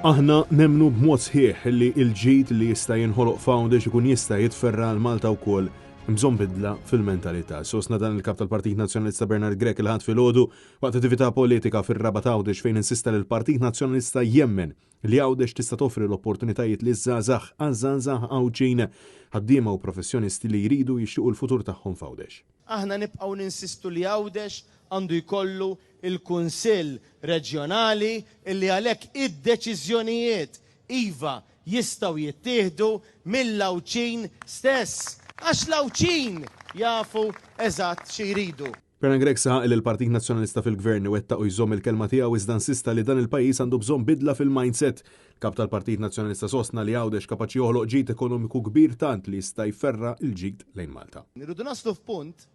Aħna nemmnu b'mod sħiħ li l-ġid li jista' jinħoloq f'Għawdex ikun jista' jitferra' għal Malta wkoll. Hemm bżonn bidla fil-mentalità. Sostna dan il-Kap tal-Partit Nazzjonalista Bernard Grech il-Ħadd filgħodu waqt attività politika fir-Rabat Għawdex fejn insista li l-Partit Nazzjonalista jemmen li Għawdex tista' toffri l-opportunitajiet liż-żgħażagħ għaż-żgħażagħ Għawdxin, ħaddiema u professjonisti li jridu jixtiequ l-futur tagħhom f'Għawdex. Aħna nibqgħu ninsistu li Għawdex għandu jkollu l-Kunsill Reġjonali illi għalhekk id-deċiżjonijiet, iva, jistgħu jittieħdu mill-Għawdxin stess. Għax l-Għawdxin jafu eżatt xi jridu. Bernard Grech saħaq li l-Partit Nazzjonalista fil-Gvern iwettaq u jżomm il-kelma tiegħu iżda insista li dan il-pajjiż għandu bżonn bidla fil-mindset. Il-Kap tal-Partit Nazzjonalista sostna li Għawdex kapaċi joħloq ġid ekonomiku kbir tant li jista' jferra' l-ġid lejn Malta. Irridu naslu f'punt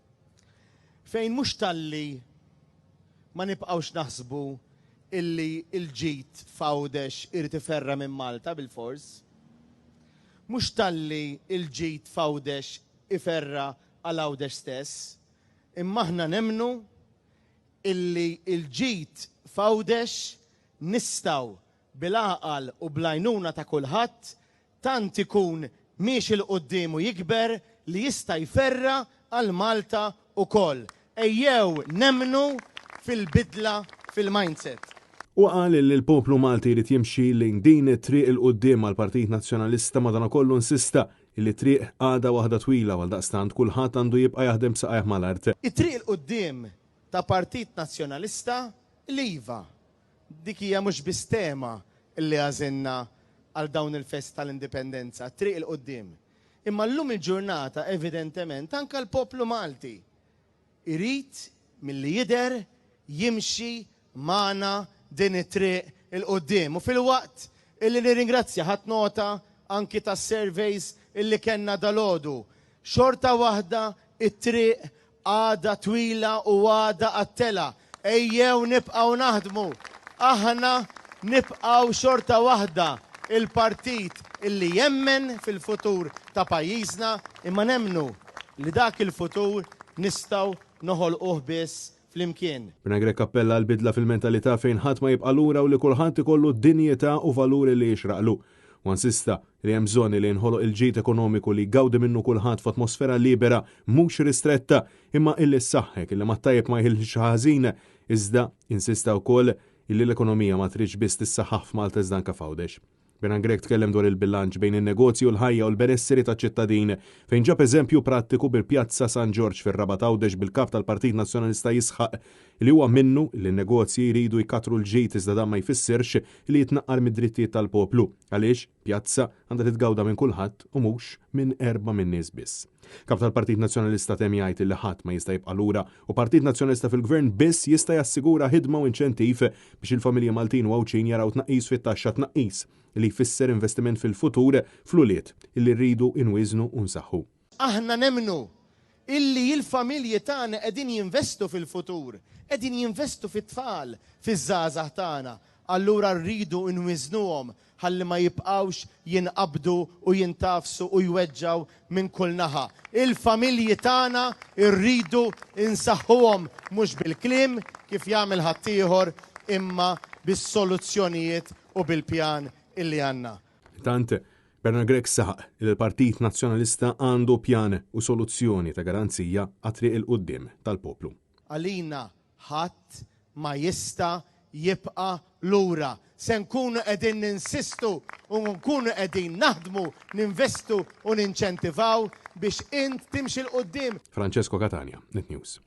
fejn mhux talli ma nibqgħux naħsbu illi l-ġid f'Għawdex irid iferra' minn Malta bilfors, mhux talli l-ġid f'Għawdex iferra' għal Għawdex stess, imma aħna nemmnu illi l-ġid f'Għawdex nistgħu bil-għaqal u bl-għajnuna ta' kulħadd tant ikun miexi 'l quddiem u jikber li jista' jferra' għal Malta wkoll. Ejjew nemmnu fil-bidla fil-mindset. Huwa qal li l-poplu Malti jrid jimxi lejn din it-triq 'il quddiem mal-Partit Nazzjonalista madankollu insista li t-triq għadha waħda twila u għaldaqstant kulħadd għandu jibqa' jaħdem b'saqajh mal-art. It-triq 'il quddiem ta' Partit Nazzjonalista li iva, Dik hija mhux biss tema li għażilna għal dawn il-festi tal-Indipendenza, t-triq 'il quddiem. Imma llum il-ġurnata evidentement anke l-poplu Malti jrid milli jidher jimxi magħna din it-triq 'il quddiem. U filwaqt illi nirringrazzja, ħadt nota anki tas-surveys illi kellna dalgħodu, xorta waħda t-triq Għada twila u għada għat-telgħa. Ejjew nibqgħu naħdmu. Aħna nibqgħu xorta waħda il-partit illi jemmen fil-futur ta' pajjiżna imma nemmnu li dak il-futur nistgħu noħolquh biss flimkien. Bernard Grech appella għal bidla fil-mentalità fejn ħadd ma jibqa' lura u li kulħadd ikollu d-dinjità u valuri li jixraqlu. Huwa insista li hemm bżonn li jinħoloq il-ġid ekonomiku li jgawdi minnu kulħadd f'atmosfera libera mhux ristretta imma illi ssaħħek illi mat-tajjeb ma jħilx ħażin iżda insista wkoll illi l-ekonomija ma tridx biss tissaħħaħ f'Malta iżda anke f'Għawdex. Bernard Grech tkellem dwar il-bilanċ bejn in-negozji u l-ħajja u l-benesseri taċ-ċittadin fejn ġab eżempju prattiku bil-Pjazza San Ġorġ fir-Rabat Għawdex bil-Kap tal-Partit Nazzjonalista jisħaq li huwa minnu li n-negozji jridu jkattru l-ġid iżda dan ma jfissirx li jitnaqqar mid-drittijiet tal-poplu, għaliex pjazza għandha titgawda minn kulħadd u mhux minn erbgħa min-nies biss. Kap tal-Partit Nazzjonalista temm jgħid li ħadd ma jista' jibqa' lura u Partit Nazzjonalista fil-Gvern biss jista' jassigura ħidma u inċentiv biex il-familji Maltin u Għawdxin jaraw tnaqqis fit-taxxa tnaqqis li jfisser investiment fil-futur fl-ulied li rridu inwieżnu u nsaħħu. Aħna nemmnu illi l-familji tagħna qegħdin jinvestu fil-futur, qegħdin jinvestu fit-tfal, fiż-żgħażagħ tagħna, allura rridu nwiżnuhom ħalli ma jibqgħux jinqabdu u jintgħafsu u jweġġgħu minn kull naħa. Il-familji tagħna rridu nsaħħuhom mhux bil-kliem kif jagħmel ħaddieħor imma bis-soluzzjonijiet u bil-pjan illi għandna. Intant, Bernard Grech saħaq li l-Partit Nazzjonalista għandu pjan u soluzzjoni ta' garanzija għat-triq 'il quddiem tal-poplu. Għalina ħadd ma jista' jibqa' lura. Se nkunu qegħdin ninsistu u nkunu qegħdin naħdmu, ninvestu u ninċentivaw biex int timxi 'l quddiem. Francesco Catania, Net News.